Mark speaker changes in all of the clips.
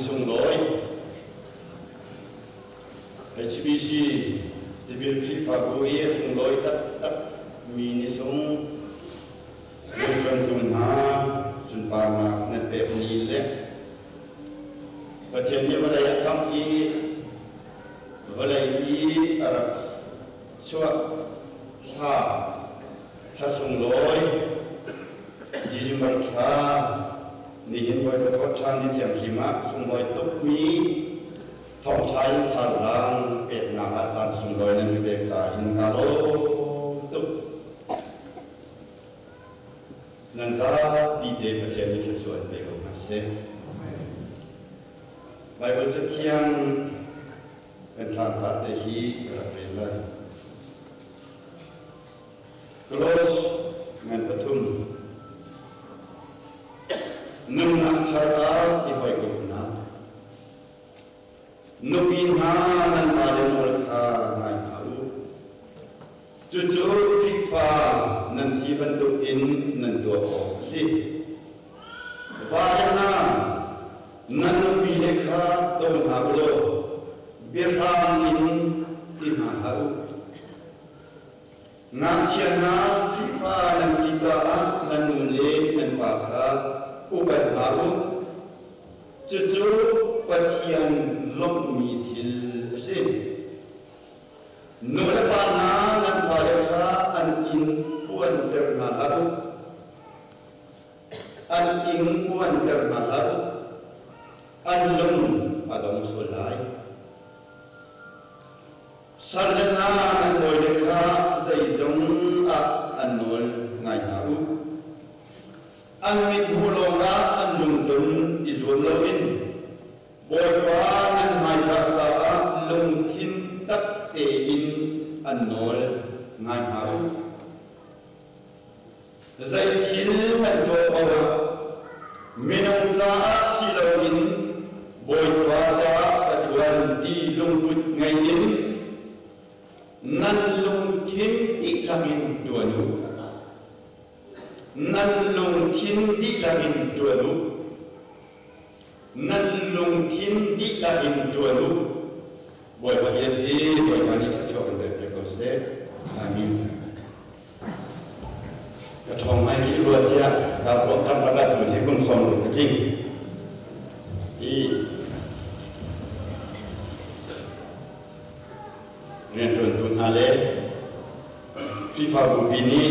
Speaker 1: Sunglawi HBC Tipil Khrihfabu i a sunglawi taktak mi ni sung rianṭuantu hna sunparnak nan pek ni le Pathian nih vawlei a khamh i vawlei i a rak chuah thla thla sunglawi December thla nihin Bawipa thawhṭhan ni thianghlim ah sunglawi tukmi thawngṭha in thazaang peknak ah caan sunglawi nan ka pek caah hin kaa lawm tuk. Nan zapi te Pathian nih thluachuah in pe ko hna seh. Baibal Cathiang kan tlangtar te hi ka rak rel lai. Kolos ngan pathum. Nunnak thar ah i hawikomhnak. Nupi hna nan pale nawl kha ngai hna u. Cucu Khrihfa nan si bantuk in nan tuah awk a si. Vale hna, nan nupile kha daw hna u law biahrang in ti hna hlah u. Ngakchia hna, Khrihfa nan si caah nan nu le nan pa kha upat hna u. Cucu Pathian lawmhmi thil a si. Nu le pa hna, nan fale kha an inn puanter hna hlah u. An ing puanter hna hlah u. An lung a dong sual lai. Salle hna nan bawile kha zeizong ah an nawl ngai hna u. An mithmuh lawngah an lungton i zuam loin Bawipa nan hmaizah caah lungthin tak tein an nawl ngai hna u. Zei thil nan tuah paoh ah minung caah si loin Bawipa caah ka ṭuan ti lungput ngei in nan lungthin dihlak in ṭuan u. Nan lungthin dihlak in ṭuan u. Nan lungthin dihlak in ṭuan u. Bawipa bia si, Bawipa nih thluachuah kan pek ko seh. Amen. Ka ṭhawng ngai rih rua tiah kaa ruah karlak ah tu hi kum 60 ka tling. Hi rianṭuantu hna le Khrihfabu pi nih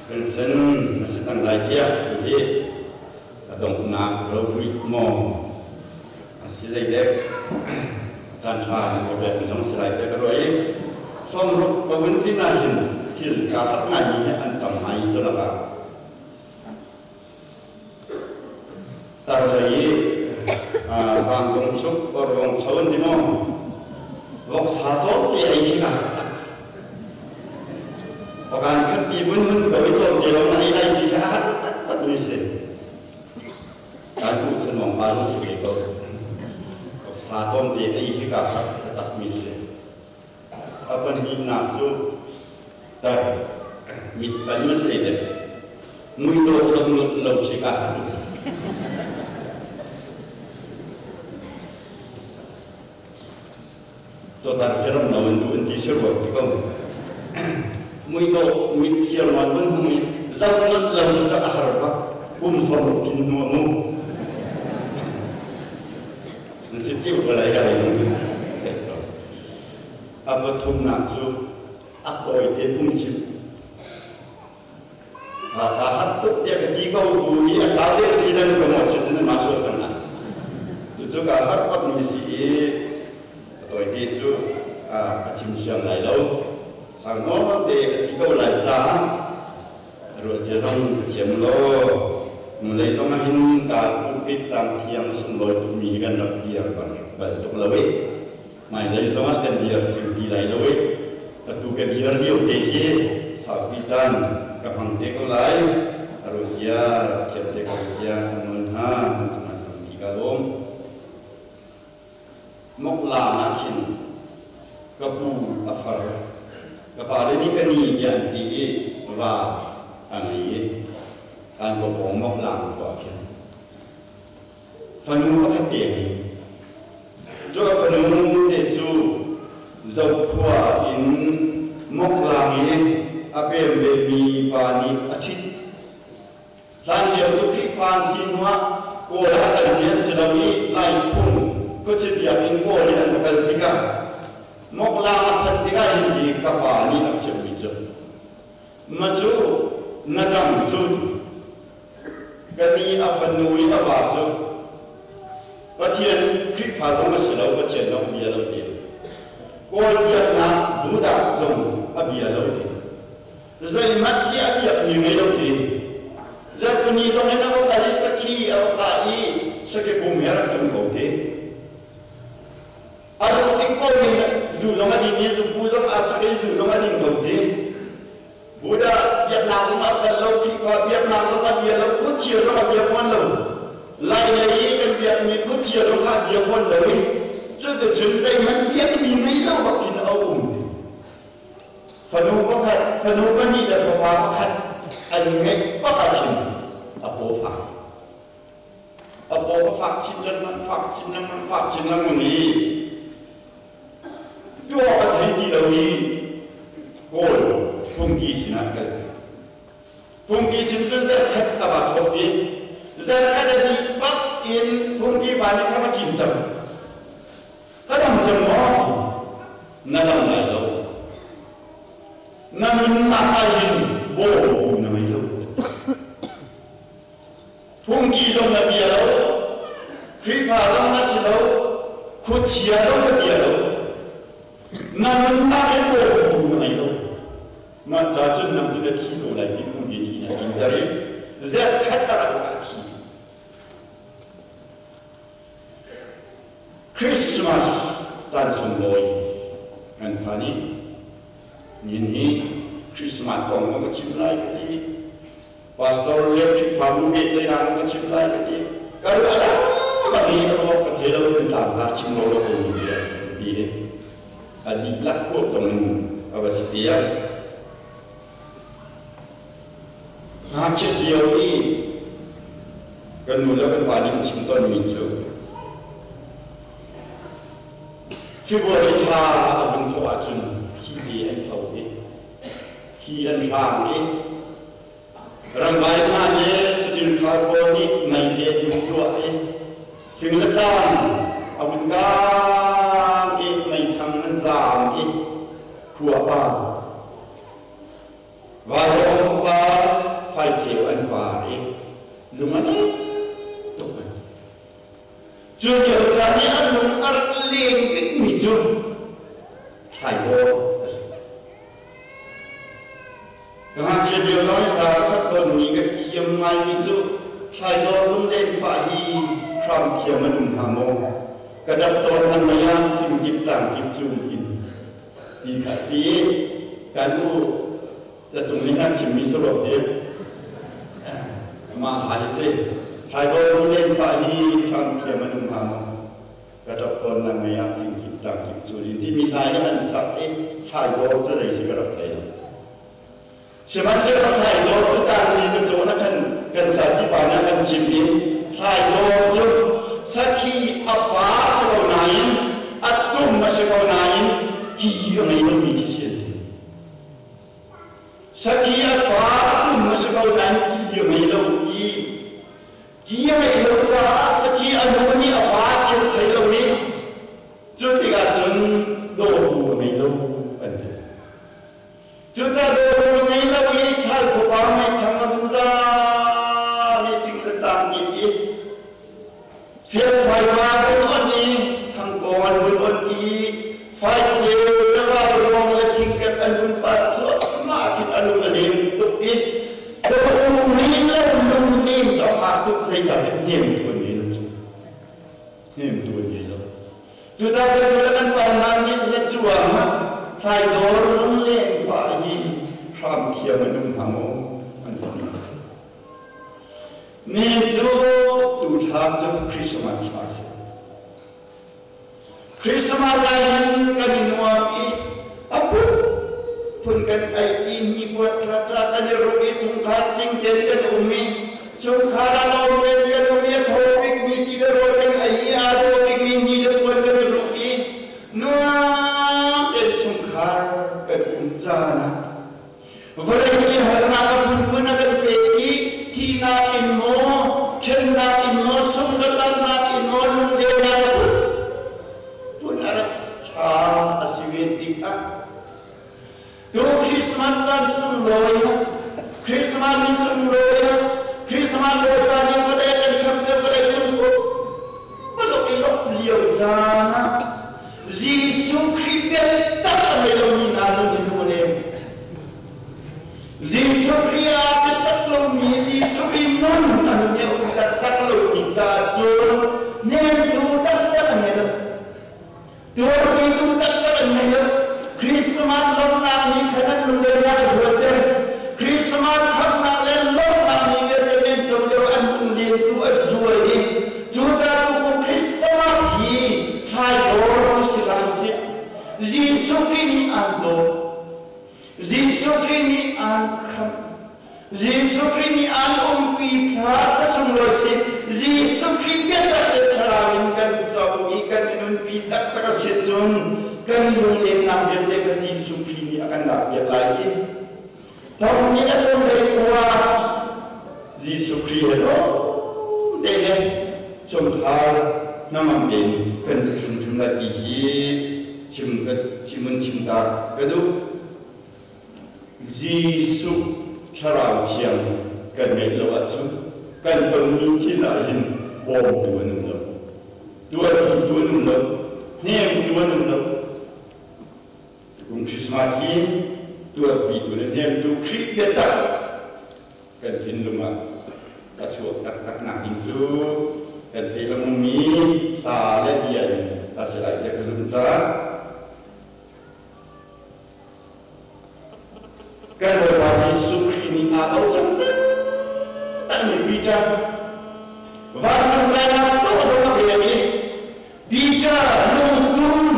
Speaker 1: kan sen a si cang lai tiah tu hi a donghnak ropui maw a si zeidek caan ṭha nan ka pek zong si lai tiah ka ruah i 60 ka vun ti nain thil kaa harh ngaimi hi an tam ngai cu lakah tar lei i zaangdong chuk orvong cho an ti maw voksa tlawmte ei khi ka harh tak pakan khat ti vun hun ko i tlawmte lawng na ei lai ti kha a harh tak tak mi si. Kan hmuh cu nuam pa zong si ve ko. Sa tlawmte ei hi ka takmi si. A pahnihnak cu tar mit pan ma si dek. Muidawh zong lo khi ka hat. Cawtar khi ram lo in duh in ti si ruak ti ko. Muidawh mit siar man mun hung i zoh ngat lo khi ca a har bak. Kum 60 kin hnu mu. Nan si ciu ko lai ka lei zong A pathumnak cu a tawite phungchim. Hakha hat tuk tiah ka ti ko bu i a sau deuh si nan ka mawhchiat in mah sual cang ah. Cucu ka har bak mi si i a tawite cu a chim siang lai lo. Sang nawn te a si ko lai caah ruah zia zong ka thiam lo. Hnulei zong ah hin ka pulpit tlang thiang sunglawi tukmi hi kan rak dir bal tuk lo i hmailei zong ah kan dir theng ti lai lo i atu ka dir lio te hi saupi caan ka hmang te ko lai. A ruah zia rak thiam te ko tiah kan nawl hna. Nan cungah tampi ka lawm. Moklang ah khin ka pu a far ka pale nih ka ni tiah an ti i va a ngei i kan ka pawng Moklang khua khin. Fanu pakhat te a ngei. Cu a fanu te cu Zokhua in Moklang i a pem vemi pa nih a ṭhit. Hlanlio cu Khrihfa an si hnuah Kawl ah a kalmi an si lo i Lai phung khuachia biakinn Kawl i an va kal tikah Moklang a phanh tikah hin ti ka pa nih a thiammi cu ma cu na ṭang cu ka ni a fanu i a va cu Pathian Khrihfa zong a si lo, Pathian zong bia lo ti. Kawl biaknak Buddha zong a bia lo ti. Zeihmanh khi a biakmi ngei lo ti. Zarhpini zong in a va kal i sakhi a va kah i saki pum he a rak tlung ko ti. A duh tik paoh in zu zong a din i zupu zong aa sak i zu zong a ding ko ti. Buddha biaknak zong a kal lo, Khrihfa biaknak zong a bia lo, khuachia zong a bia fawn lo. Lai lei i kan biakmi khuachia zong kha a bia fawn lo i cuticun zeihmanh biakmi ngei lo bak in a um. Fanu pakhat, fanu pahnih le fapa pakhat an ngeih bak ah khin a paw fak. A paw kha fak chin lengmang, fak chin lengmang, fak chin lengmang i tuah a thei ti lo i Kawl phungki sinah kal. Phungki sin cun zarhkhat a va thawk i zarhkhat a dih bak in phungki pa nih kha va ṭin cang. Ka dam cang maw? Na dam lai lo. Na nunnak ah hin bawmtu na ngei lo. Phungki zong na bia lo, Khrihfa zong na si lo, khuachia zong na bia lo. Na nunnak in bawmtu na ngei lo. Mah ca cun nang cu na thi ko lai ti phungki nih na tinter i zerkhat a rauh ah a thi. Christmas caan sunglawi kan phan i nihin hi Christmas kong ka chim lai ka ti. Pastor le Khrihfabu pehtlaihnak ka chim lai ka ti. Ka ruah lengmang i ka ruak ka thei lo in tlangtar chim lo lo ko mi tiah ti i a dihlak huap zong in a va si ti ah ngakchiat lio i kan nu le kan pa nih an chim tawnmi cu February thla a vun thawh ahcun thli te an tho i Thli an hrang i ramvai hna le saṭil khar pawl nih meite an tuah i thing le tlang a vun kaang i meithang an zaam i khua a par. Vairawng par faiceu an par i lung a nem tuk an ti. Cu lio caan i an lung a rak leng bikmi cu thlaibaw a si. Ka ngakchia lio zong i hla ka sak tawnmi ka thiam ngaimi cu thlaidawr lunglen fah hi hram thiam an um hnga maw? Ka ṭap tawn hlan mei ah thingkip tlangkip cung in ti kha a si i kan u la cung nih an chimmi saruak hi mah hla hi si. Thlaidawr lunglen fah hi hram thiam an um hnga maw? Ka ṭap tawn nan ngei ah fingkip tlangkip cul in timi hla hi an sak i thlaidawr cu zei si ka rak thei lo. Sihmanhsehlaw thlaidawr cu tangmi ka cawn ah khan kan saci pa nih a kan chimh i thlaidawr cu sakhi a pa a si ko nain a tum a si ko nain ki a ngei lomi khi si an ti. Sakhi a pa a tum a si ko nain ki a ngei lo i Ki a ngeih lo caah sakhi a nu nih a pa si a thei lo i cu tikah cun dawtu a ngei lo an ti. Cucaah dawtu a ngei lo i thal khuapa meithang a vun zaam i sing le tlang kip i fianfai va vun on i thangkawng an vun on i faiceu le vauruang le thingkep an vun pat thluahmah khin a lung a leng tuk i Lungnem cu a fak tuk zeicahtiah hnemtu an ngei lo. Hnemtu an ngei lo. Cucaah kan nu le kan pa hna nih hla cuang ah thlaidawr lungleng fa hi hram thiam an um hnga maw an ti a si. Nihin cu tu thla cu Christmas thla a si. Christmas ah hin kan i nuam i a phunphun kan ei i hnipuan ṭhaṭha kan i ruk i chungkhar tling tein kan um i chungkhar a lawm tein kan um i a thaw bikmi ti le rawl Hnemtu taktak an ngei lo. Tuarpitu taktak an ngei lo. Christmas lawmhnak nih khan an lunglennak a zualter. Christmas khamhnak le lawmhnak ni vialte men co lio an lunglentu a zual i cucaah tukum Christmas hi thlaidawr cu si hlah usih. Jesuh Khrih nih aan dawt. Jesuh Khrih nih aan khamh. Jesuh Khrih nih aan umpi thla thla sunglawi si. Jesuh Khrih biatak le thlarau in kan co i kan i nunpi taktak a si cun kan lunglennak vialte kan Jesuh Khrih nih a kan lakpiak lai i thong nih a tum hlei khua Jesuh Khrih he lawm te le chungkhar hnangam tein kan hrimhrim lai ti hi chim ka chimun chim ta ka duh. Jesuh Thlarau Thiang kan ngeih lo ahcun kan tonmi thil ah hin bawmtu an um lo. Tuanpitu an um lo. Hnemtu an um lo. Kum Christmas hi tuanpitu le hnemtu Khrih biatak kan thinlung ah a chuak taktak nak ding cu kan thei lengmangmi hla le bia in a si lai tiah ka zumh caah Kan Bawipa Jesuh Khrih nih aa bochan taktakmi Peter vancung kainak tuah zong a pek i Peter lungtum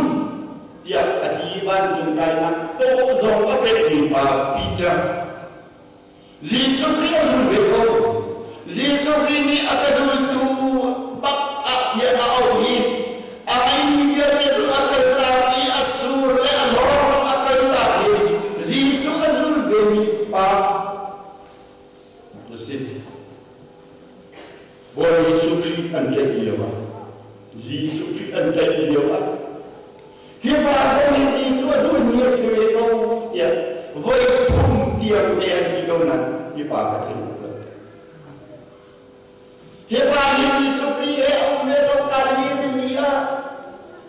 Speaker 1: tiah a ti vancung kainak tawh zong a pekmi pa Peter Jesuh Khrih a zul ve ko. Jesuh Khrih nih a ka zultu bak ah tiah a auh i a ngeimi vialte cu a kaltak i a sur le a lawng a kaltak i Jesuh a zul vemi pa a si. Bawi Jesuh Khrih an tlaih lio ah Jesuh Khrih an tlaih lio ah hi pa zong hi Jesuh a zulmi a si ve ko tiah voi thum tiang te an ti ko nain hi pa ka thei lo. Hi pa hi Jesuh Khrih he a um ve ko Galilee timi ah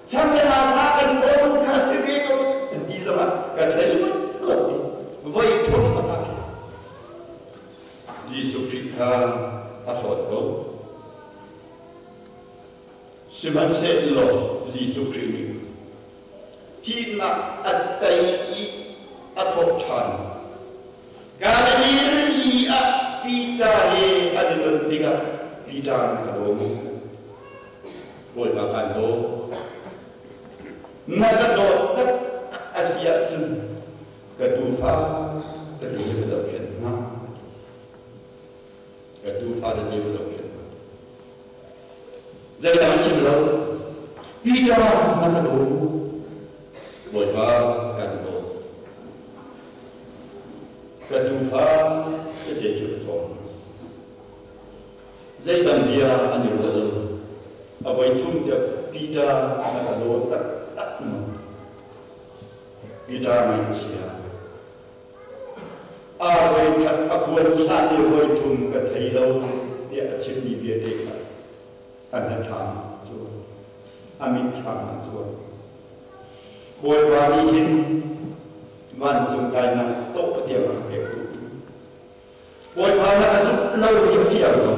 Speaker 1: chang le sa kan pawtu kha si ve ko an ti zongah ka thei lo ti voi thum a ka Jesuh Khrih kha a hlawt ko. Sihmanhsehlaw Jesuh Khrih nih thihnak a tei i a thawh ṭhan. Galilee rili ah Peter he an i ton tikah Peter nih a daw maw? Bawipa kaan daw. Na ka dawt taktak a si ahcun ka tuufa tete hi ka zohkhenh hna. Ka tuufa tete ka zohkhenh hna. Zeidang chim lo. Peter na ka daw. Bawipa kan daw. Ka tuufa tete cu ka cawm hna. Zeidang bia an i ruah lo. A voi thum tiah Peter na ka daw taktak maw? Peter ngaihchia. A voikhat a khuan hlan i voithum ka thei lo tiah a chimmi vialte kha a hnathlam ah a cuang. A mitthlam ah a cuang. Bawipa nih hin vancung kainak tawh tiang a ka pek duh. Bawipa na ka zumh lo hi a fiang ko.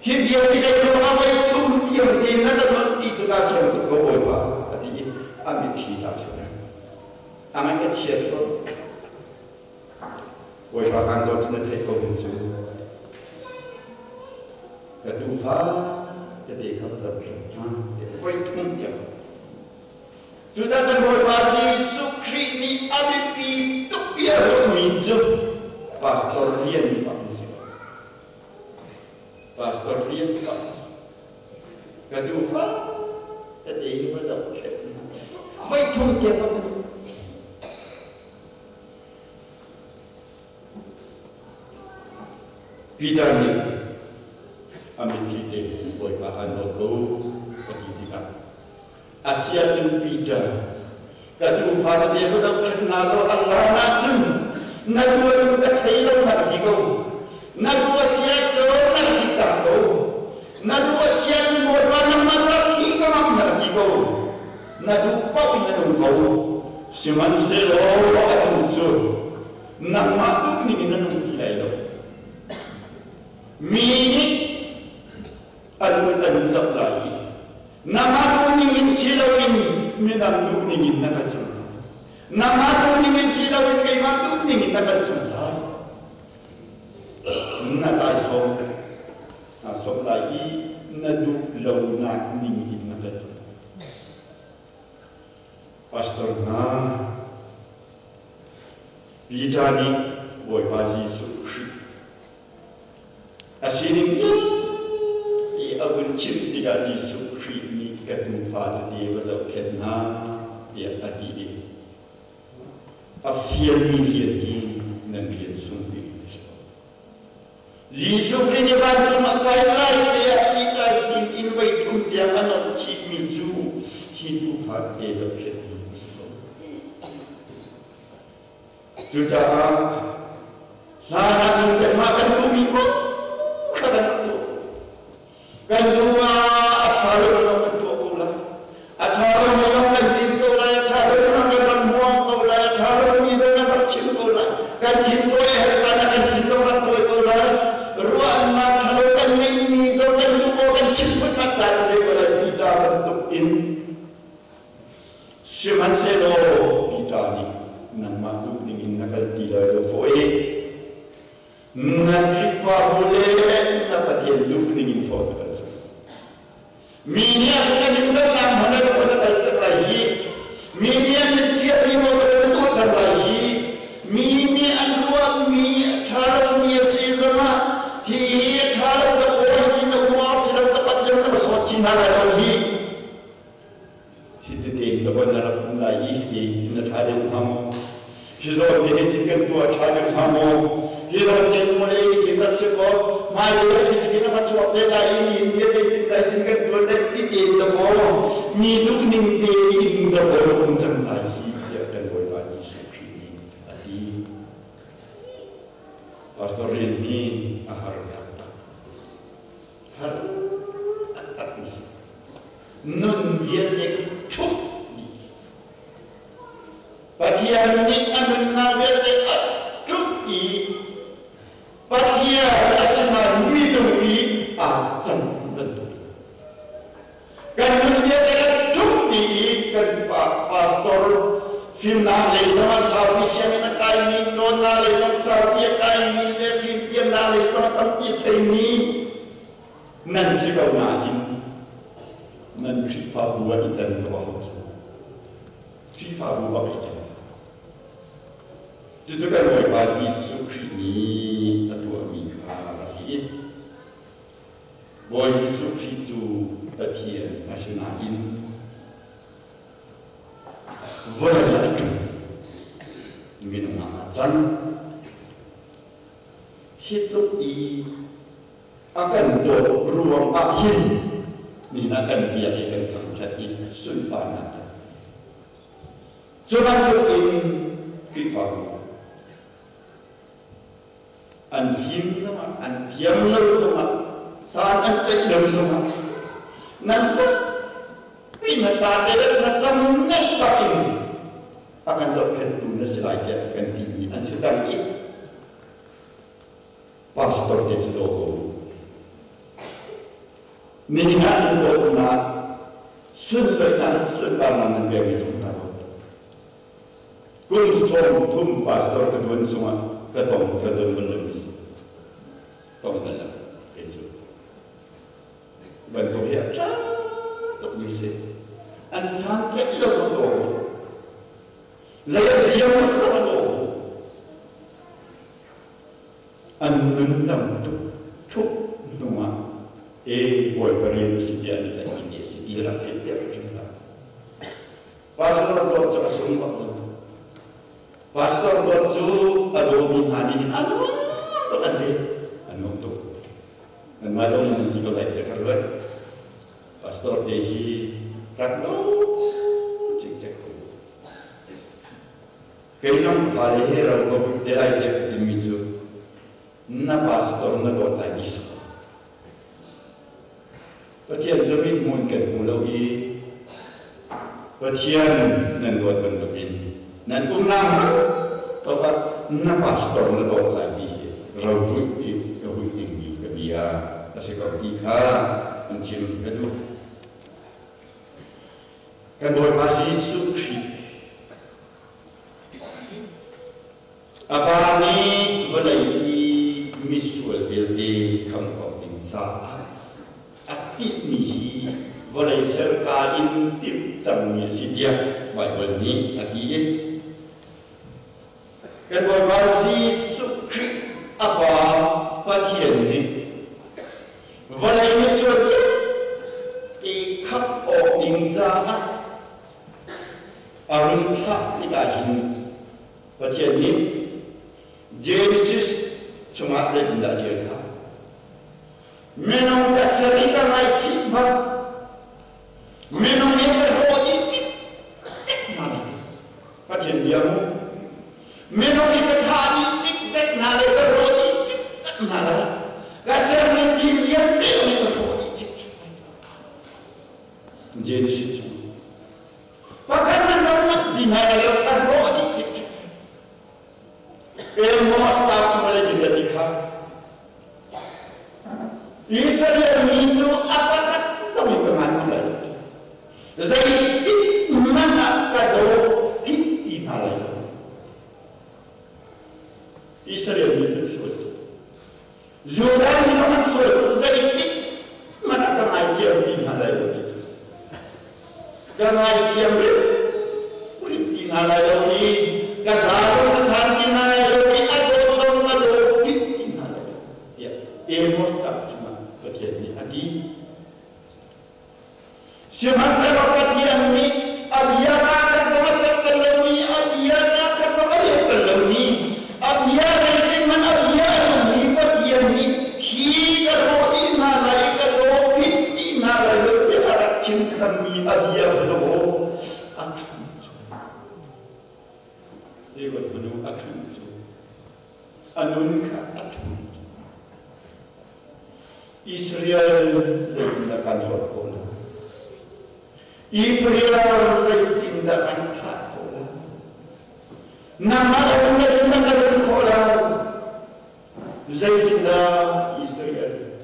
Speaker 1: Hi bia hi zeiruang ah voi thum tiang te na ka nolh ti cu kaa fiang tuk ko Bawipa a ti i a mitthli tla thlu. A ngaih a chia thlu. Bawipa kaan dawt cu na theih ko hin cu. Ka tuufa tete kha va zohkhenh hna. Voi thum tiang. Cucaah kan Bawipa Jesuh Khrih nih a biapi tuk i a ruahmi cu pastor rian bak a si. Pastor rian bak a si. Ka tuufa tete hi va zohkhenh. Voi thum tiang ka Peter nih a mitthli te Bawipa kan dawt ko a ti tikah a si ahcun Peter ka tuufa tete va dohkhenh hna law an laan ahcun na tuan ka thei lo na ka ti ko na duh a si ahcun na ka thihtak ko na duh a si ahcun Bawipa nangmah ca thi ka ngamh na ka ti ko na duh paoh in na nung ko sihmanhsehlaw atu cu nangmah duh ning in na nung ti lai lo mi nih An mut an in zoh lai i nangmah duhning in si loin midang duhning in na kal cang lai. Nangmah duhning in si loin keimah duhning in na kal cang lai. Na taisawm naa sawm lai i na duh lonak ning in na kal cang lai. Pastor hna, Peter nih Bawipa Jesuh Khrih a sining vialte a vun chim tikah Jesuh Khrih nih ka tuufa tete va zohkhenh hna tiah a ti i a fialmi rian hi nan rian sung bik a si ko. Jesuh Khrih nih vancung a kai lai tiah Peter sin in voi thum tiang a nawlh chihmi cu hi tuufa tete zohkhenh hi a si ko. Cucaah hlan ahcun kanmah kan duhmi paoh kha kan rak tuah. Kan duh ah a ṭha lomi lawng kan tuah ko lai. A ṭha lomi lawng kan din ko lai. A ṭha lomi lawng kan rak hmuam ko lai. A ṭha lomi lawng kan rak chim ko lai. Kan thin tawi a herh caan ah kan thin zong rak tawi ko lai. Ruahnak ṭhalo kan ngeihmi zong kan duh ko kan chim phunnak caan ve ko lai. Peter bantuk in Sihmanhsehlaw Peter nih nangmah duh dingin na kal ti lai lo faw i na Khrihfabu le na Pathian duh dingin faw na kal cang. Mi nih an kan in zohnak hmun ah na kal cang lai hi. Mi nih an in fialmi maw na tuah cang lai hi. Mi nih an ruahmi a ṭha lomi a si zongah hi hi a ṭha lo da kaw hi na um si lo da Pathian na va sawt chin hna lai lo hi. Hi tete in na na rak um lai i hiti in na ṭha deuh hnga maw? Hi zawn te hi kan tuah ṭha deuh hnga maw? Hi ram te maw le hitin rak si kaw hmailei ah hi tin a va chuak te lai i nihin ni ah zeitin lai tin kan ṭuan lai ti tein da kaw mi duhning tein da kaw na um cang lai hi tiah kan Bawipa Jesuh Khrih nih a ti. Pastor rian hi a har taktak. Har taktak mi si. Nun vialte kha ṭhumh dih. Pathian nih a nunnak vialte a ṭumh i Pathian a sinain minung i aa can bantuk. Kan nun vialte kan ṭhumh dih i kan pastor fimnak lei zongah saupi sianginn a kaimi, cawnnak lei zong saupi a kaimi le fimthiamnak lei zong tampi a theimi nan si ko nain nan Khrihfabu ah i can tuah hau cu. Khrihfabu bak i can. Cucu kan Bawipa Jesuh Khrih nih a tuahmi kha a si i Bawi Jesuh Khrih cu Pathian a si nain vawlei ah a ṭum. Minung ah aa cang. Hi tluk i a kan dawt ruang ah hin nihin ah kan biak i kan thangṭhat i sunparnak kan cu bantuk in Khrihfabu an fim zongah an thiam lo zongah san an tlaih lo zongah nan fak pi na tla te le thlacam ngeih bak in a kan zohkhenhtu na si lai tiah kan timi an si cang i Pastor te cu daw ko. Nihin ah nan dawtnak sunlawinak sunparnak nan pekmi cung hna ko. Kum 30 pastor ka ṭuan chungah ka tong ka ton bal lomi si. Tong bal lo kei cu. Bantuk hi a ṭha tukmi si. An san tlaih lo ko ko. Zei an thiam lo ko ko. An nun tam tuk ṭhup hnu ah e Bawipa rian a si tiah an tlaihmi te a si ti rak theih piak hrim hlah. Pastor dawt cu a sung bak lo. Pastor dawt cu a dawmi hna nih a nuam tuk an ti. A nuam tuk. Nanmah zong nan ti ko lai tiah ka ruat. Pastor te hi rak daw cikcek ko. Kei zong fale he ro ka vui te lai tiah ka timi cu na pastor na dawt lai ti si ko. Pathian cu mithmuh in kan hmu lo i Pathian nan dawt bantukin nan umnak hmun paoh ah na pastor na dawt lai ti hi rovuih i ka vuih dingmi ka bia a si ko ti kha. in chim ka duh. Kan Bawipa Jesuh Khrih a Pa nih vawlei i misual vialte khamh awk ding caah a timhmi hi vawlei serka in timh cangmi a si tiah Baibal nih a ti i kan Bawipa Jesuh Khrih a Pa Pathian nih vawlei misual vialte khamh awk ding caah a run thlah tikah hin Pathian nih Genesis chungah zeitindah a ṭial kha? Minung ka ser i ka ngaichih bak. Minung i ka hlaw dih cikcek hna lai. Pathian bia mu. Minung i ka thah dih cikcek hna lai, ka hlaw dih cikcek hna lai. Ka sermi thil vialte nih ka hlaw dih cikcek lai. Genesis chung. Pakhat nan rak ngat ti hna lai lo, ka hlawh dih cikcek. Amos ta chung le din ti kha. Israel mi cu a pakhat zong in ka ngan hna lai lo. Zeitik hmanh ah ka daw hit ti hna lai lo. Israel mi cu sual. Judah mi zong an sual tuk zeitik hmanh ah ka ngaithiam ti hna lai lo ti cu. Ka ngaithiam rimrim ti hna lai lo i ka za zong ka chan ti hna lai lo i a dawt zong ka dawt bik ti hna lai lo tiah Amos cap chungah Pathian nih a ti. Sihmanhsehlaw Pathian nih a bia kaa khat zong a tlolh bal lomi, a bia kaa khat zong a let bal lomi, a bia zeitin hmanh a bia a nungmi Pathian nih hi ka rawh dih hna lai, ka daw phit dih hna lai lo tiah a rak chim cangmi a bia cu dawh a ṭhu cu. Hi manu a ṭhu cu. A nun kha a ṭhu cu. Israel zeitindah kan hlawt khawh lai? Israel zeitindah kan thlah khawh lai? Nangmah le zeitindah kan run khawh lai? Zeitindah Israel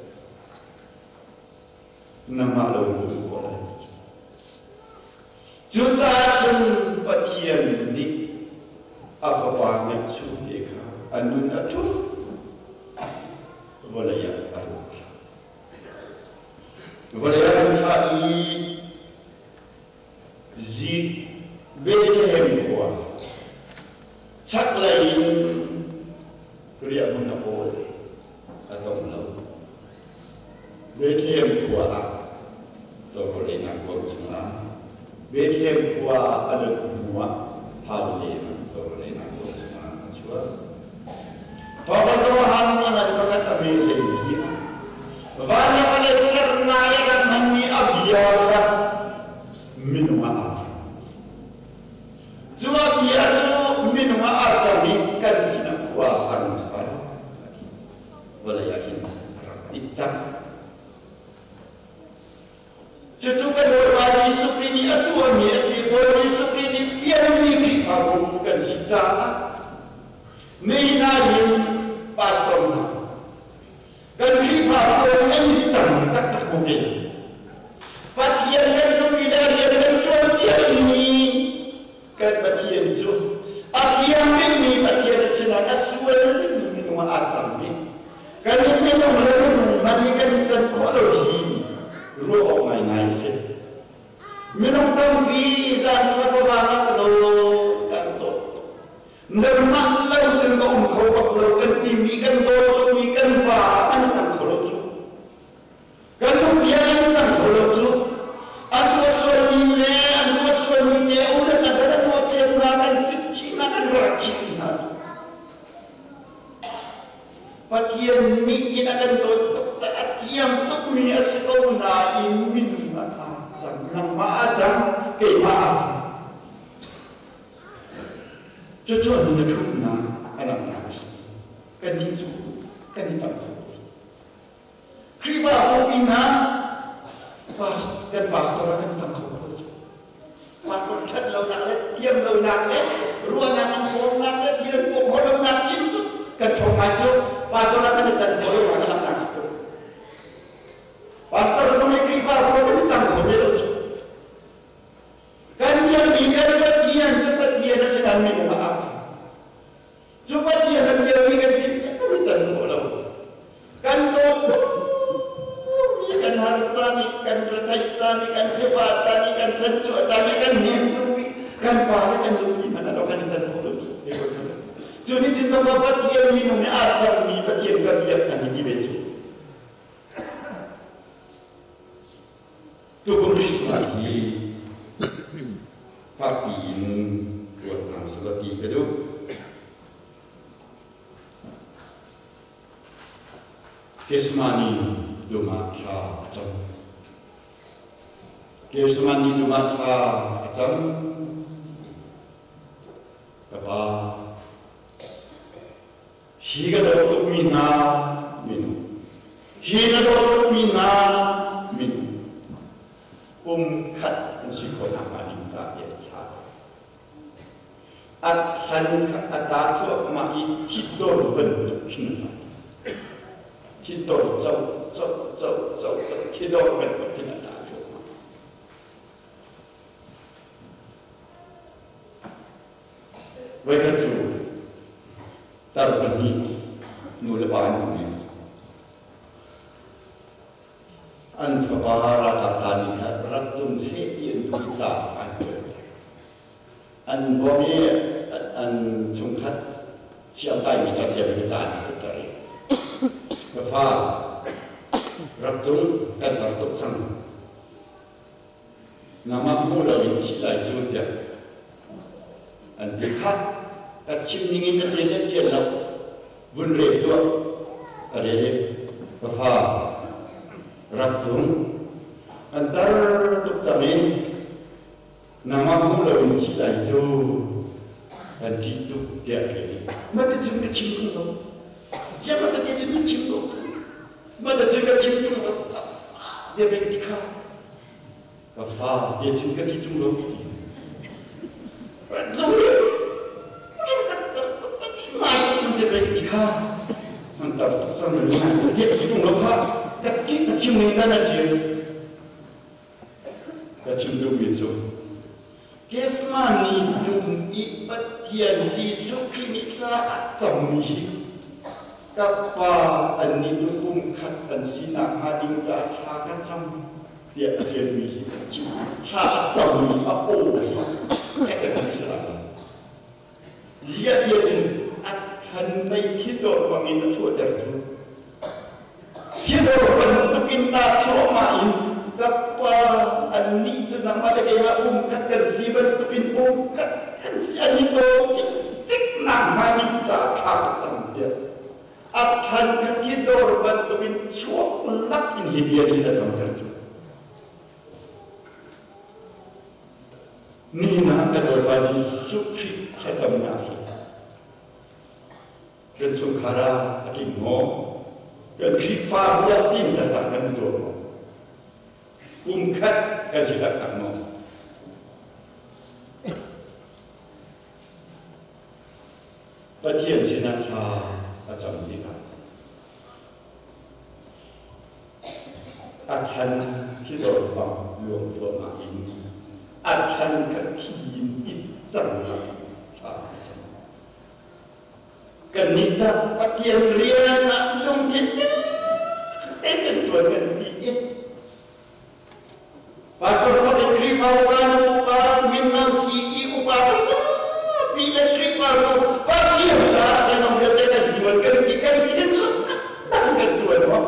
Speaker 1: nangmah lo in run khawh lai? Cucaah cun Pathian nih a fapa ngeihchunte kha a nun a ṭum vawlei ah a rung thlah. Vawlei ah rung thlah i Zik Bethlehem khua chaklei in riahhmun a kawl a tong lo. Bethlehem khua ah tawlrelnak ko chungah Bethlehem khua a luat hnuah Hallelujah tawlrelnak ko chungah a chuak. Thawngṭha Johan a ngan pakhat a me hlei hi van le vawlei sernak i rak hmanmi a bia kha minung ah aa cang. Cu a bia cu minung ah aa cang i kan sinah khua a rung sa. Vawlei ah hin a rak it cang. Cucu kan Bawipa Jesuh Khrih nih a tuahmi a si. Bawi Jesuh Khrih nih fialmi Khrihfabu kan si caah nihin ah hin pastor hna kan Khrihfabu an i cang taktak ko ve. Pathian kan zummi le rian kan ṭuan piakmi kan Pathian cu a thiang bikmi Pathian a si nain a sual bikmi minung ah aa cangmi kan in minung le minung hmanh i kan i can khawh lo hi ruah awk ngaingai a si. Minung tampi zan thla pawang ah ka daw kan dawt tuk. Nangmah lo cun ka um kho bak lo kan timi kan dawt tukmi kan va an i cang kho lo cu. Kan nupi ah kan i cang kho lo cu. An tuah sualmi le an tuah sualmi te um le cang kan tuah chiat hna, kan sik chih hna, kan ruah chih hna cu. Pathian nih in a kan dawt tuk caah a thiam tukmi a si ko nain minung ah aa cang. Nangmah aa cang, keimah aa cang. Cucu a nun a ṭhumnak a langhnak a si. Kannih cu kan i cang kho. Khrihfabu hna kan pastor ah kan cang kho lo. Pastor ṭhat lonak le thiam lonak le ruahnak an kawlnak le thil an tuah khawh lonak chim cu kan ṭhawng ngai cu pastor ah kan i can khawh lo kan laknak si cu. Pastor zong caan i kan sifah caan i kan thlanchuah caan i kan hnemtu bik kan pa le kan nu ti hmanh ah kan i can khawh lo cu. Cu nih cun ka Pathian minung nih aa cangmi Pathian ka biak an i ti ve cu. Tukum Christmas hi fakpi in ruat hna selaw ti ka duh. Kesmani dum ah thla a cam. Kesmani dum ah thla a cam. Ka pa, hi ka dawt tukmi hna minung, hi ka dawt tukmi hna minung, pum khat an si khawh nakhnga ding ca tiah thla a cam. A thlan kha a ta thluahmah i thitdor bantuk khin a tla. Thitdor co co co co co thidor bantuk khin a tla thluahmah. Voikhat cu tar pahnih nu le pa an um i an fapa ralkap tla nih kha rak tum seh ti an duh i ca an kuat. An bawm i an chungkhat siangkaimi cathiam hi ca an kutter i ka fa rak tlung kan tar tuk cang. Nangmah hmuh loin thih lai cu tiah an ti. Khah, ka chim ningin na ṭial le ṭial lo, vun rel tuah. A rel i, ka fa, rak tlung. Kan tar tuk cang i nangmah hmuh loin thih lai cu kan ṭih tuk tiah a rel i, mah ti cun ka chim ṭung lo. Ziah mah ti cun na chim ko? Mah ti cun ka chim ṭung lo. Tiah ka ti kha. Ka fa te cun ka ti ṭung lo ti. Tlung ngai tuk cang te ka ti kha. Man tar tuk cang na ngai tuk te ka ti ṭung lo kha. Ka ti ka chim ning na na ṭial. Ka chim duhmi cu Kesma ni dum i Pathian Jesuh Khrih nih thla a cammi hi ka Pa annih cu pumkhat an si nakhnga ding caah thla ka cam tiah a ṭialmi hi a chim. Thla a cammi a aw hi theih kan si lai lo. Ziah tiah cun a thlan mei thidor bangin a chuahter cu. Thidor bantukin ta thluahmah in ka pa annih cu nangmah le keimah pumkhat kan si bantukin pumkhat kan si an i daw cikcik nakhnga nih ca thla ka cam tiah a thlan kha thidor bantukin chuak lak in hi bia nih a camter cu. Nihin ah kan Bawipa Jesuh Khrih thlacamnak hi kan chungkhar ah a tling maw? Kan Khrihfabu ah tling taktak kan i zuam maw? Pumkhat kan si taktak maw? Pathian sinah thla a cam tikah A thlan thidor bang luang thluahmah in a thlan kha thi in i cang thla a cam. Kannih tah Pathian rian ah lungthin tein kan ṭuan kan ti i Pastor khat in Khrihfa upa nu upa minno CE upa kan zapi le Khrihfabu Pathian caah zeizong vialte kan ṭuan kan ti kan thinlung taktak in kan ṭuan maw?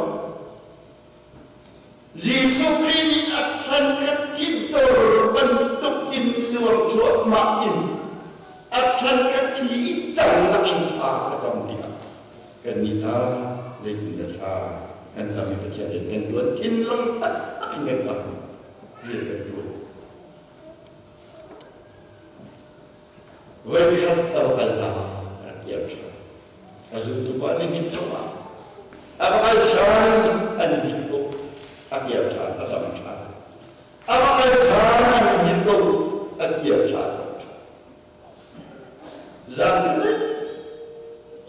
Speaker 1: Jesuh Khrih nih a thlan kha thidor bantuk in luang thluahmah in a thlan kha thi i cang lakin thla a cam tikah kannih ta zeitindah thla kan cam i Pathian rian kan ṭuan thinlung taktak in kan cam rian kan ṭuan. Voikhat a va kal ta a rak kir ṭhan. A zultu pa nih hin thawh a va kal ṭhan an hnin ko a kir ṭhan a cam ṭhan. A va kal ṭhan an hnin ko a kir ṭhan a cam ṭhan. Zan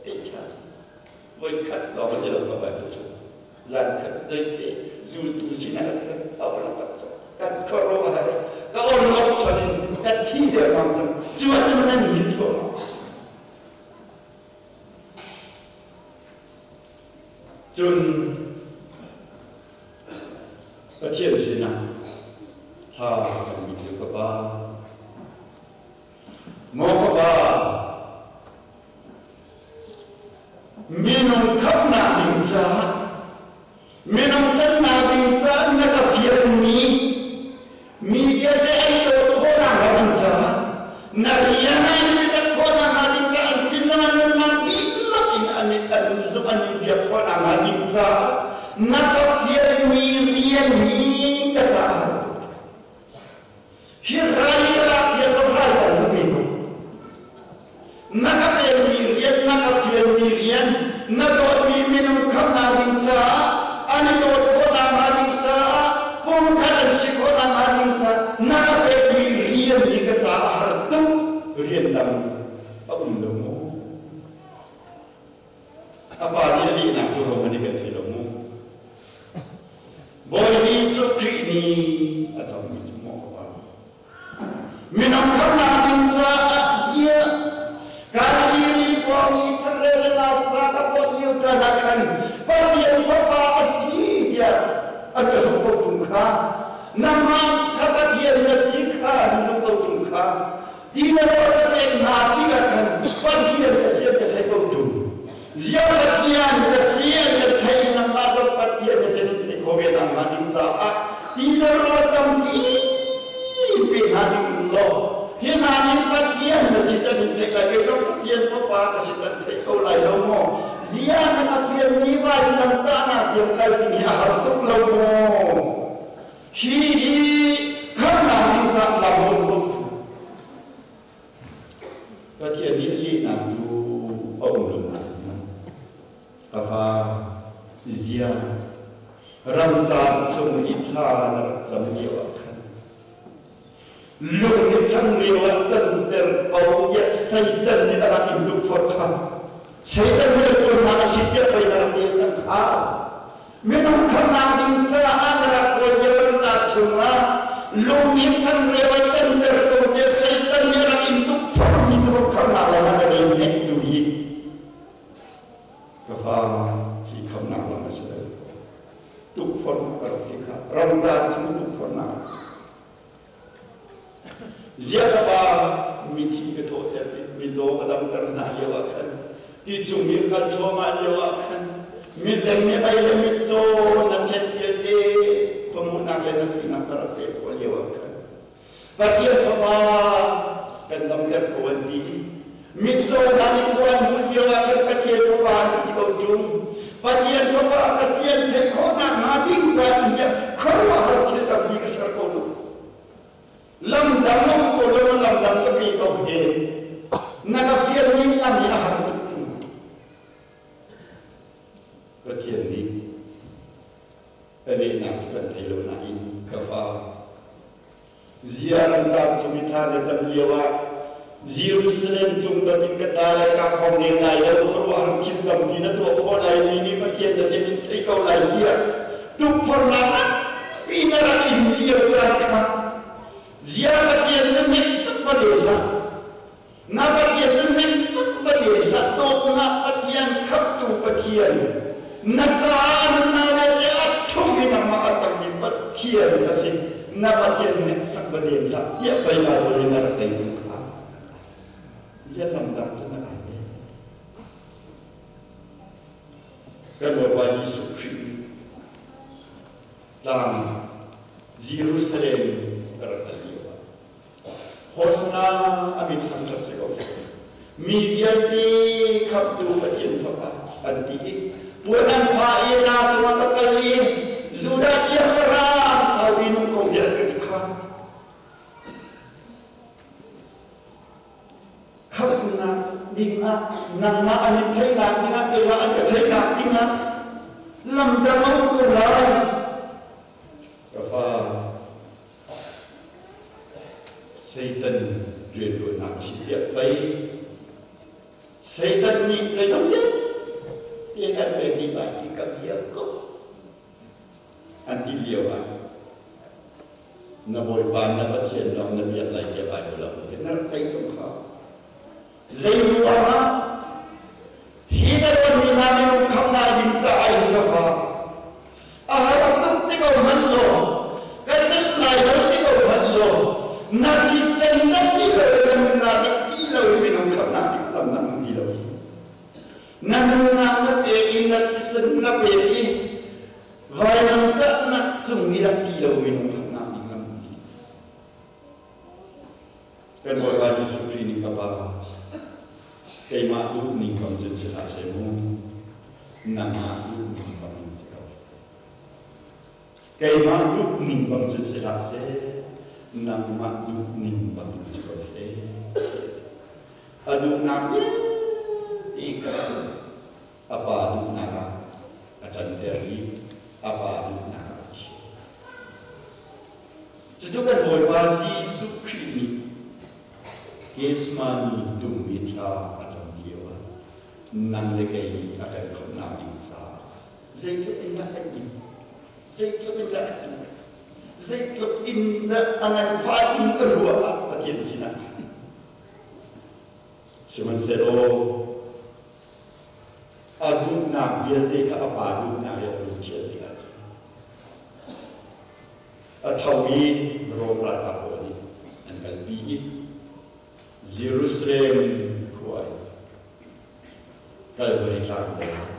Speaker 1: te ṭhan. Voikhat lawng a ti lo kha Bible cu. Zan khat te zultu sinah kan tho la kan kan khuaruah har ka orlok chon in kan thi dengmang cang. Cu ahcun nan min thluahmah. Cun Pathian sinah Thla a cammi cu ka pa. Maw ka pa, minung khamhnak ding caah, minung tlanhnak ding caah na ka fialmi mi vialte an dawt khawhnak hnga ding caah, na rian ah an i biatak khawhnak hnga ding caah, an thinlung an nunnak dihlak in an i an zumh an in biak khawhnak hnga ding caah na ka fialmi rian hi ka caah har tuk. Hi rai ka lak piak lo rai kong ka pe ko. Na ka pekmi rian, na ka fialmi rian, na dawtmi minung khamhnak ding caah, an i dawt khawhnak hnga ding caah, pumkhat an si khawhnak hnga ding caah, na ka pekmi rian hi ka caah a har tuk. Rian dang a um lo maw? A pa nih a lehnak cu hohmanh nih kan thei lo mu. Bawi Jesuh Khrih nih a cangmi cu maw ka pa. Minung khamnak ding caah ziah Galilee rili pawng i changreu le ngasa ka pawt lio caan ah khan Pathian Fapa a si tiah an ka zumh ko ṭung kha. Nangmah kha Pathian na si kha an zumh ko ṭung kha. Ti le rawl ka pek hna tikah khan Pathian ka si an ka theih ko ṭung. Ziah Pathian ka si an ka theih nangmah dawt Pathian na si an theih khawh ve nakhnga ding caah ti le rawl tampi pe hna ding law hi hna nih Pathian na si can in theih lai kei zong Pathian fapa ka si can theih ko lai lo maw ziah na ka fialmi vailam tahnak tiang kal ding hi a har tuk lo maw Hi hi khamnak ding ca lam hung tuk. Pathian nih lehnak cu a um lo nain a fa zia ramcar chung i thla na rak cam lio ah khan lung i chan lio ah canter ko tiah Satan nih a rak in tukforh kha Satan rianṭuannak a si tiah pei na rak el cang kha. Minung khamnak ding caah na rak kawl lio ramcar chungah lung i changreu a canter ko tiah Satan nih a rak in tukforhmi cu khamnak lam ah na rel nek tu hi ka fa hi khamnak lam a si lo. Tukforhnak a rak si kha. Ramcar chung tukforhnak a rak si. Ziah ka pa mithi ka thawhter i mizaw ka damter hna lioah khan ti cung i kal thluahmah lioah khan mizeng mibei le mitcaw na chet vialte khuamuhnak le na tuinak ka rak pek khawh lioah khan Pathian Fapa kan damter ko an ti i mitcaw hna nih khua an hmuh lioah khan Pathian Fapa an ti ko ṭung. Pathian Fapa ka si an theih khawhnak hnga ding ca cun ziah khuaruahhar thil tampi ka ser ko lu. Lam dang um ko lo lam dang ka pe ko hen. Na ka fial mi lam hi a har tuk ṭung. Pathian nih a lehnak cu kan thei lo nain ka fa Zia ramcar cung i thla na cam lioah Jerusalem cung dot in ka tla lai ka khong leng lai lo khuaruahhar thil tampi na tuah khawh lai mi nih Pathian na sin in thei ko lai tiah tukforhnak nganpi na rak in lio caan kha Zia Pathian cu hneksak va deu hlah na Pathian cu hneksak va deu hlah dawtnak Pathian khamhtu Pathian na caah nunnak vialte a chung i nangmah a cangmi Pathian a si na Pathian hneksak va den hlah tiah pei Baibal in a rak tei tung kha zian lam dang cu na kai ve kan Bawipa Jesuh Khrih nih tlang Jerusalem ka rak kal lio ah Hosana a min thangṭhat si ko seh. Mi vialte khamhtu Pathian Fapa an ti i puan an phah i laa cungah ka kal i Judah siangpahrang saupi nung kong hi an ka ti kha. Khamhnak dingah nangmah an in theihnak dingah keimah an ka theihnak dingah lam dang a um ko lai. Ka fa, Satan rianṭuannak a si tiah pei Satan nih zeidang vialte kan pek dih lai ti kan hiam ko an ti lio ah na Bawipa na Pathian lawng na biak lai tiah Baibal ah na rak theih tung kha zei ruangah hi ka dawtmi hna minung khamhnak ding caah hin ka fa a har tuk ti ko hmanh law ka celh lai lo ti ko hmanh. Na thisen na ti lo le na nunnak na ti lo i minung khamhnak ding lam na hmu ti lo. Na nunnak na pek i na thisen na pek i vailamtahnak cung i rak ti lo minung khamhnak ding na hmu ti. Kan Bawipa Jesuh Khrih nih ka Pa, keimah duh ning bang cun si hlah seh mu, nangmah duh ning bang in si ko seh. Keimah duh ning bang cun si hlah seh, nangmah duh ning bang in si ko seh. A duhnak vialte kha a pa duhnak ah a canter i a pa duhnak ah a thi. Cucu kan Bawipa Jesuh Khrih nih Gethsemane dum i thla a cam lio ah nang le kei a kan khamhnak ding caah zeitluk in dah an in, zeitluk in dah a tuar, zeitluk in dah a nganfah in a ruah ah Pathian sinah. Sihmanhsehlaw a duhnak vialte kha a pa duhnak he a hun ṭhial tikah cun a tho i Rom ralkap pawl nih an kalpi i Jerusalem khua in Kalvari tlang lei ah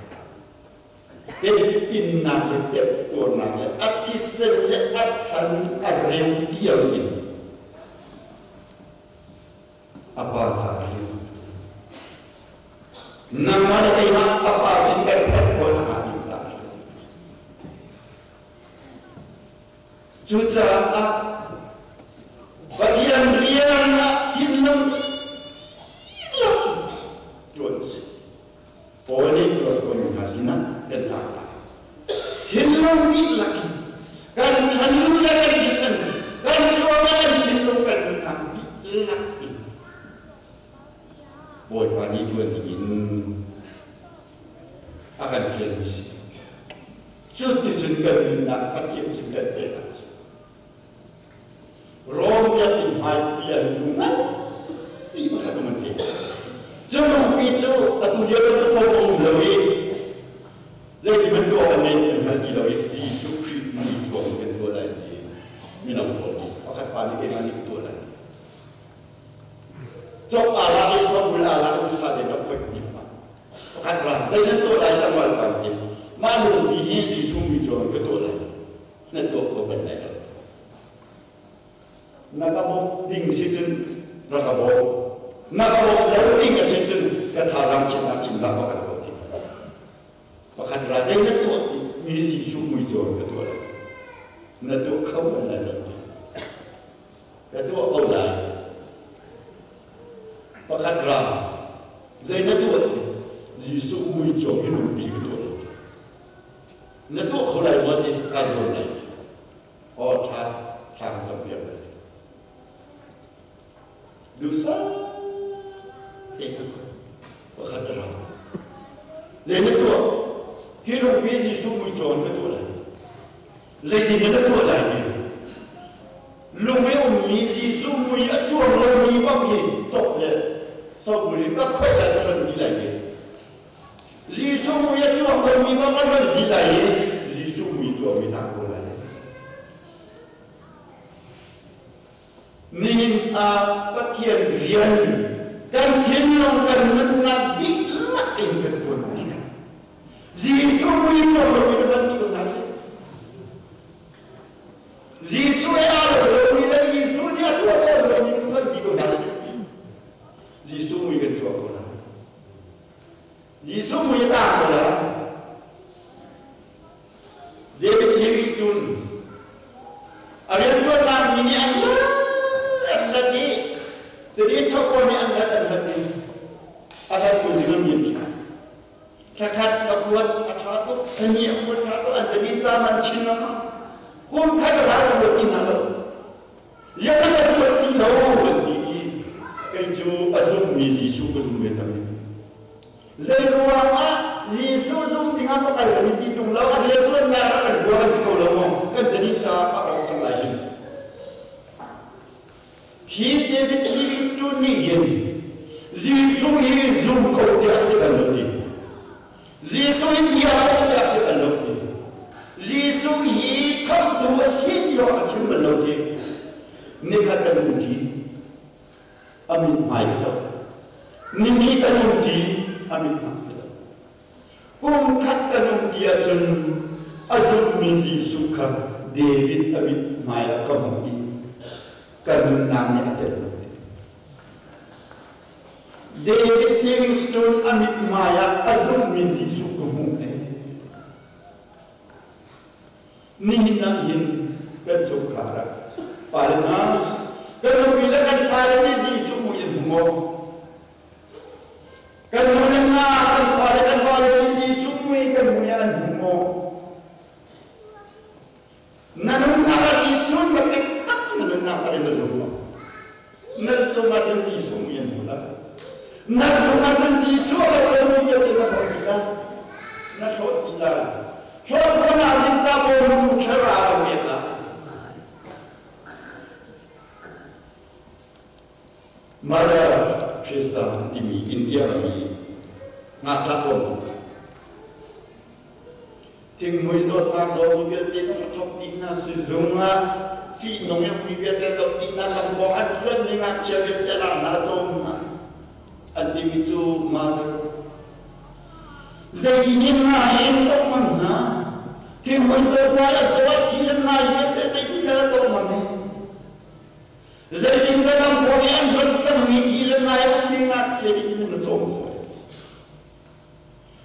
Speaker 1: temhinnak le temtuarnak le a thisen le a thlan a reu tiang in a pa ca rian nangmah le keimah a pa sin kan phanh khawh nakhnga ding caah rian. Cucaah Pathian rian ah thinlung dihlak ṭuan u sih. Paul nih Gospel hna sinah kan tlak lai. Thinlung dihlak in kan ṭhan le kan thisen, kan thluak le kan thinlung kan nunnak dihlak in Bawipa nih ṭuan dingin a kan fialmi si. Cuticun kan nunnak Pathian sin kan pek ahcun Rom biakinn hmaipi an lu nganpi pakhat um an ti. Cu lungpi cu atu lio bantuk paoh a um lo i zeiti bantuk an nei an hngal ti lo i Jesuh Khrih mi cuang kan tuah lai ti mino pawl nih pakhat pa nih keimah nih ka tuah lai ti. Cop aa lak i sawmul aa lak i duhsah tein rak khoih ni pa. Pakhat ra zei nan tuah lai tlangval pa ti. Mah lungpi hi Jesuh mi cuang ka tuah lai. Na tuah kho bal lai lo. Na ka bawmh ding si cun rak ka bawm. Na ka bawmh lo ding a si cun ka thazaang chimnak chim hlah pakhat ko ti. Pakhat ra zei na tuah ti mi Jesuh mui cawn ka tuah lo. Na tuah kho bal lai lo ti. Ka tuah ko lai. Pakhat ra zei na tuah ti Jesuh mui cawn in lungpi ka tuah lo ti. Na tuah kho lai maw ti ka zuam lai ti. Aw ṭha thla kan campiak lai. Duhsah te kha pakhat a ra. Zei na tuah? Hi lungpi Jesuh mui cawn ka tuah lai. Zeitin na tuah lai ti? Lung i ummi Jesuh mui a cuang lomi bak hi cop le sobul in ka khoih lai ka hlonh dih lai ti. Jesuh mui a cuang lomi bak a hlonh dih lai i Jesuh mui cuangmi tang ko lai. Nihin ah Pathian rian kan thinlung kan nunnak dihlak in kan ṭuan tikah Jesuh mui cuang lomi kan hlonh dih ko hna sih. Jesuh he aa lo lomi le Jesuh nih a tuah khawh lomi kan hlonh dih ko hna sih. Jesuh mui kan cuang ko lai. Jesuh mui a tang ko lai. David Livingstone a rianṭuannak mi nih an an hlat i tadin thok nih an hlat an hlat i a hlattu ding an min thla thlakhat a kuat a ṭha tuk thani a kuat ṭha tuk an tadin ca man chin lengmang kum khat a ral kuat ti hna lo Lian kan kuat ti lo an ti i kei cu a zummi Jesuh ka zum ve cang. Zei ruang ah Jesuh zum ding ah ka kal kan i ti ṭung lo, a rianṭuannak ah kan bua kan ti ko lo maw? Kan tani caah a rawk cang lai hin. Hi David Livingstone nih hin Jesuh hi zum ko tiah a ti bal lo ti. Jesuh hi bia ko tiah ti bal lo ti. Jesuh hi khamhtu a si ti awk a chim bal lo ti. Nikhat kan umṭi, a mithmai ka zoh. Nihnih kan umṭi, a mithmai ka zoh. Kum khat kan umṭi ahcun a zummi Jesuh kha David a mithmai ah ka hmuh i ka nunnak nih a celh lo. David Livingstone a mithmai ah a zummi Jesuh ka hmuh ee. Nihin ah hin kan chungkhar ah pale hna, kan nupi le kan fale nih Jesuh mui an hmu maw? Kan nu le hna, kan fale kan vale nih Jesuh mui kan mui ah an hmu maw? Na nunnak ah Jesuh na taktak na nunnak tak in na zum maw? Na zum ahcun Jesuh mui an hmu lai. Na zum ahcun Jesuh a lo lomi vialte na hlawt dih lai. Na hlawt dih lai. Hlawt khawhnak ding ca bawmtu thlarau an pek lai. Mother Teresa timi India ram i ngakṭah cawmtu Thinghmui zawtnak zawmi vialte kan a thawk dih hna. Sizung ah fihnung in ummi vialte zoh dih hna. Lamkawng an hluanmi ngakchia vialte lak hna cawm hna. An timi cu mother. Zeitin in ngai in tawk ngam hna. Thinghmui zawtnak a zaw a thi an ngai vialte zeitin dah a tawk ngam i? Zeitin dah lamkawng i an hluan cangmi thi le ngai a ummi ngakchia in na cawm khawh?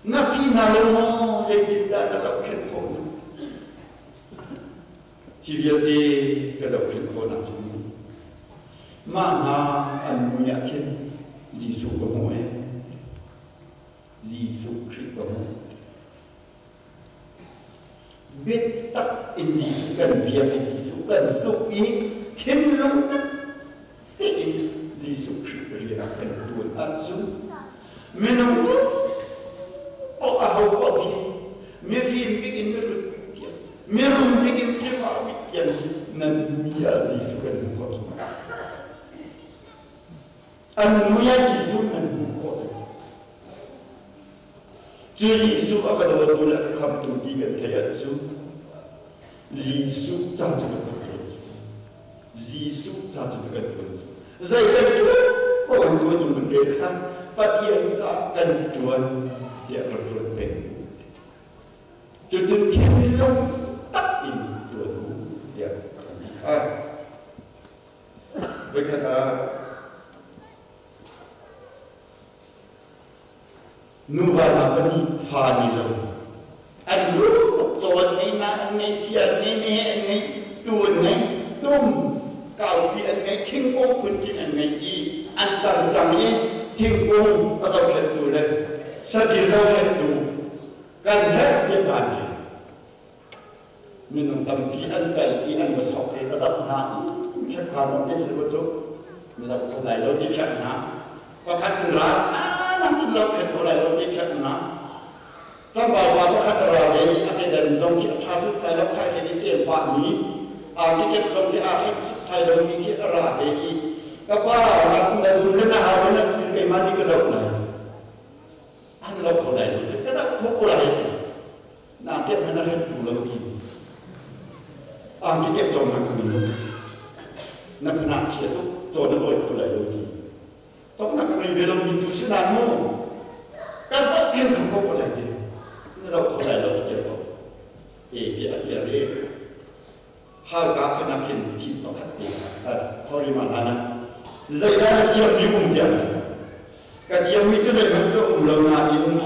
Speaker 1: Na fi hna lo maw? Zeitindah na zohkhenh khawh hna? Hi vialte ka zohkhenh khawhnak cu mah hna an mui ah khin Jesuh ka hmuh ee. Jesuh Khrih ka hmuh. Biatak in Jesuh kan biak i Jesuh kan zumh i thinlung tak tein Jesuh Khrih rian ah kan ṭuan ahcun minung paoh aho paoh hi mifim bik in mihrut bik tiang mirum bik in sifak bik tiang nan mi ah Jesuh kan hmuh khawh cu. An mui ah Jesuh nan hmuh khawh lai. Cu Jesuh a ka dawtu le a ka khamtu ti kan theih ahcun Jesuh ca cu kan ṭuan cu. Jesuh ca cu kan ṭuan cu. Zei kan ṭuan paoh kan ṭuan cu kan rel kha Pathian ca kan ṭuan tiah rak ruat peng. Cucun thinlung tak in ṭuan u tiah a kan ti kha. Voikhat ah Nuva hna pahnih fa ni lo. An rum tuk cawn ngei na an ngei, sia an ngei, meheh an ngei, tuu an ngei, tum kaupi an ngei, thingkung phuntling an ngei i an tar cang i thingkung a zohkhenhtu le saṭil zohkhenhtu kan herh ti caan ṭi. Minung tampi an kal i an va sok i a zap hna i khekkha nawn te si cu na zoh kho lai lo ti kherh hna. Pakhat in ra nang cun zoh khet kho lai lo ti kherh hna. Tlangval pa pakhat a ra ve i a kedan zong khi a ṭha setsai lo khai khen i ṭem pahmi a kekep zong khi aa khet setsai lomi khi a ra ve i ka pa na dum le na hau na si keimah nih ka zoh lai an lo kho lai lo ka zoh kho ko lai. Na kep na rem tu lo ti. Ang ki kep chong na kami lo. Na phana chia tuk cho na toi kho lai lo ti. Tok na kami ve lo mi cu si na mu. Ka zak khen kham ko ko lai ti. Na lo kho lai lo ti ko. E ti a ti re. Har ka phana khin thi pakhat te. Sorry ma na na. Zeidah na thiam mi um tiang. Ka thiammi cu zeihmanh cu um lo nain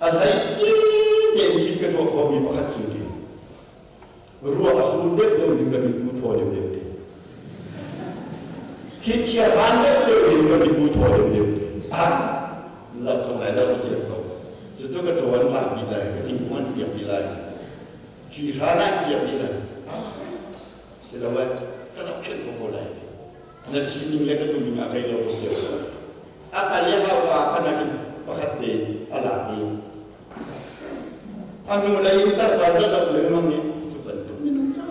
Speaker 1: a hleice tein thil ka tuah khawhmi pakhat cu ti ruah a sur deuh deuh in ka mibu thaw deuh deuh te. Thlichia hran deuh deuh in ka mibu thaw deuh deuh te. Ah, zoh kho lai lo ka tiam ko. Cucu ka caw an tlak dih lai, ka thingkung an piak dih lai. Thli hran ah piak dih lai. Ah, si lo eh, ka zohkhenh ko ko lai ti. Na sining le ka duhning ah kai lo tuk deuh. A kal i hauka phanak in pakhat te a lak i a nu lei in tarpan za zoh lengmang i cu bantuk minung cu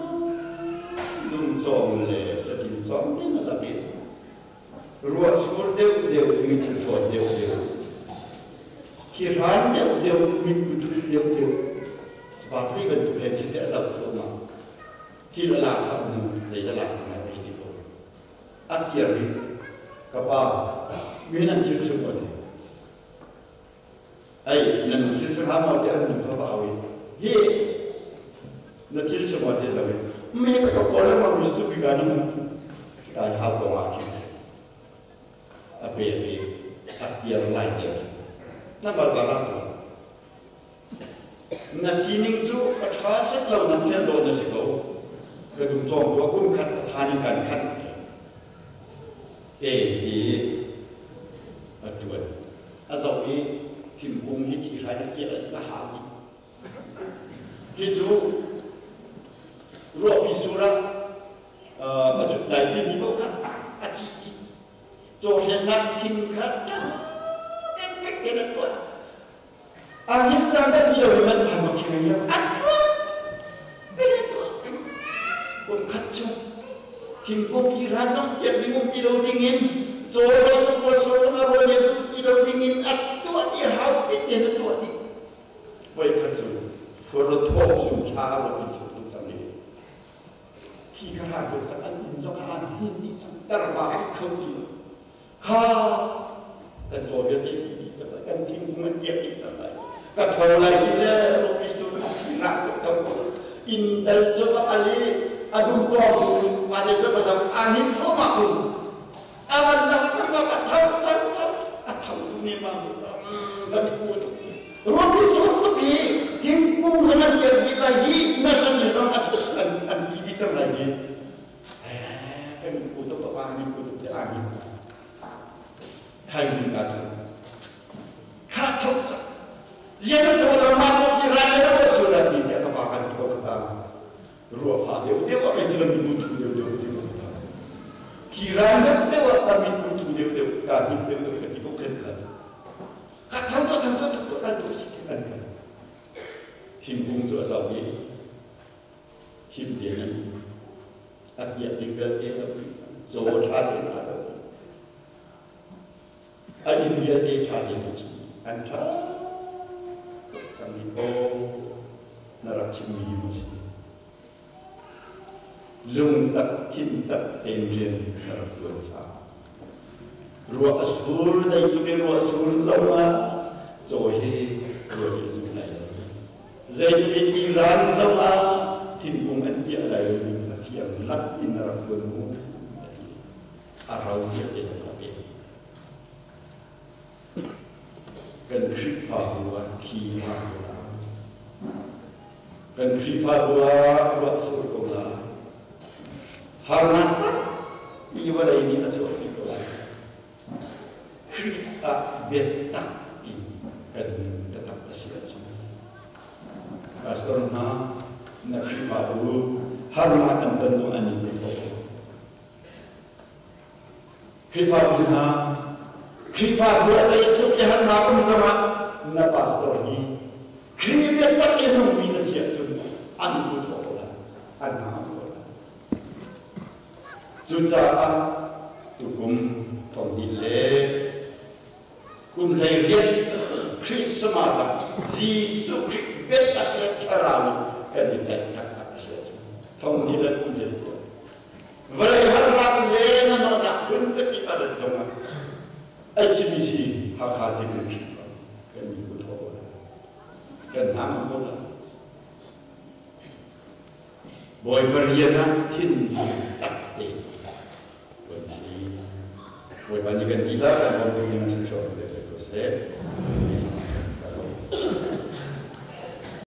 Speaker 1: lungcawng le saṭil cawng tin a lak i ruah sur deuh deuh mit thawt deuh deuh thihran deuh deuh mit thut deuh deuh pa zei bantuk he si te a zoh thluahmah. Thil a lak kham hnu zei a lak hnu ei ti ko. A kiar i ka pa min an thil sung ko Ei nan thil sung ha maw ti an nu kha va au i hi na thil sung maw ti zo i me ka kawl le ma mi su bi ga ni kai hau ko ah khin a pe i a kiar lai te na bal ba ra tu Na sining cu a ṭha set lo nan fel dawh na si ko. Ka dum cawng tuah kum khat a san in kan khat e ti a ṭuan. A zoh i thingkung hi thi hrai a kiak a hal dih. Hi cu ruahpi sur ah a cut lai timi paoh kha a cih dih. Cawhrennak thing kha ṭha tein fek tein a tuah. Ahhin caan kan ti lo i man caan bak khi ngei lo. A tuah bel a tuah. Kum khat chung thingkung thli hran zong piak ding um ti lo ding in caw le tupawl sor zong a rual le zut ti lo ding in a tuah dih hau pit tein a tuah dih. Voi khat cu phurthawk zum thla a ruah i chung tuk cang i thi kha hran tuk cang an inn zong kha hran hin dih cang tarpa kha kho ti lo. Kha kan caw vialte thi dih cang lai kan thingkung an kiak dih cang lai ka tho lai ti le rupi sur nak tuk tho inn dal cu va kal i a dum cawng pa te cu va zam a hin thluahmah khun a van lang kan va ka tho tho tho a tho tu ne ma kan i pu tuk rupi sur tuk hi thingkung kan an kiak dih lai hi na sa zong an an ti dih cang lai hi kan pu tuk pa kan pu tuk te a mi hai ka tho kha tho cha zian to la ma ko thi ran le ko su la ti zia ka pa kan tho ka ruwa fa deu deu a kai ti mi bu thu deu deu ti ko ta thi ran deu deu a mi bu thu deu deu ka him deu deu ka ti ko khen kha kha tho to tho to to kan tu si kan kan thingkung cu a zau i him tein a piak ding vialte a zoh dih cang caw ṭha tein aa zoh dih a inn vialte ṭha tein a chim an ṭha tuk cang i aw na rak chimmi hi maw si lungtak thintak tein rian na rak ṭuan caah ruah a sur zeitluk in ruah sur zong ah caw hi ruah hi a zum lai lo Zeitluk i tliran zong ah thingkung an kiah lai lo ning a fiang lak in a rak tuan mu a ti. A rau vialte zong a pek. Kan Khrihfabu ah thli a ko lai. Kan Khrihfabu ah ruah sur ko lai. Harnak tampi vawlei nih a chuahpi ko lai. Khrih ah biatak in kan nun taktak a si ahcun pastor hna na Khrihfabu harnak an ton zong an in ko. Khrihfabu hna Khrihfabu a zeitluk i harnak um zongah na pastor hi Khrih biatak i nungmi na si ahcun an bu thawh ko lai an hna ko lai. Cucaah tukum thonghnih le kum 18 Christmas ah Jesuh Khrih biatak le thlarau in kan i tlaih taktak a si ahcun thonghnih le kum 18 vawlei harnak le nanawhnak phun zakip a rat zongah HBC Hakha Tipil Khrihfa kan mi kut ho kan hna ko lai. Bawipa rian ah thinlung tak tein kan si. Bawipa nih kan ti la kan bawmtu ding a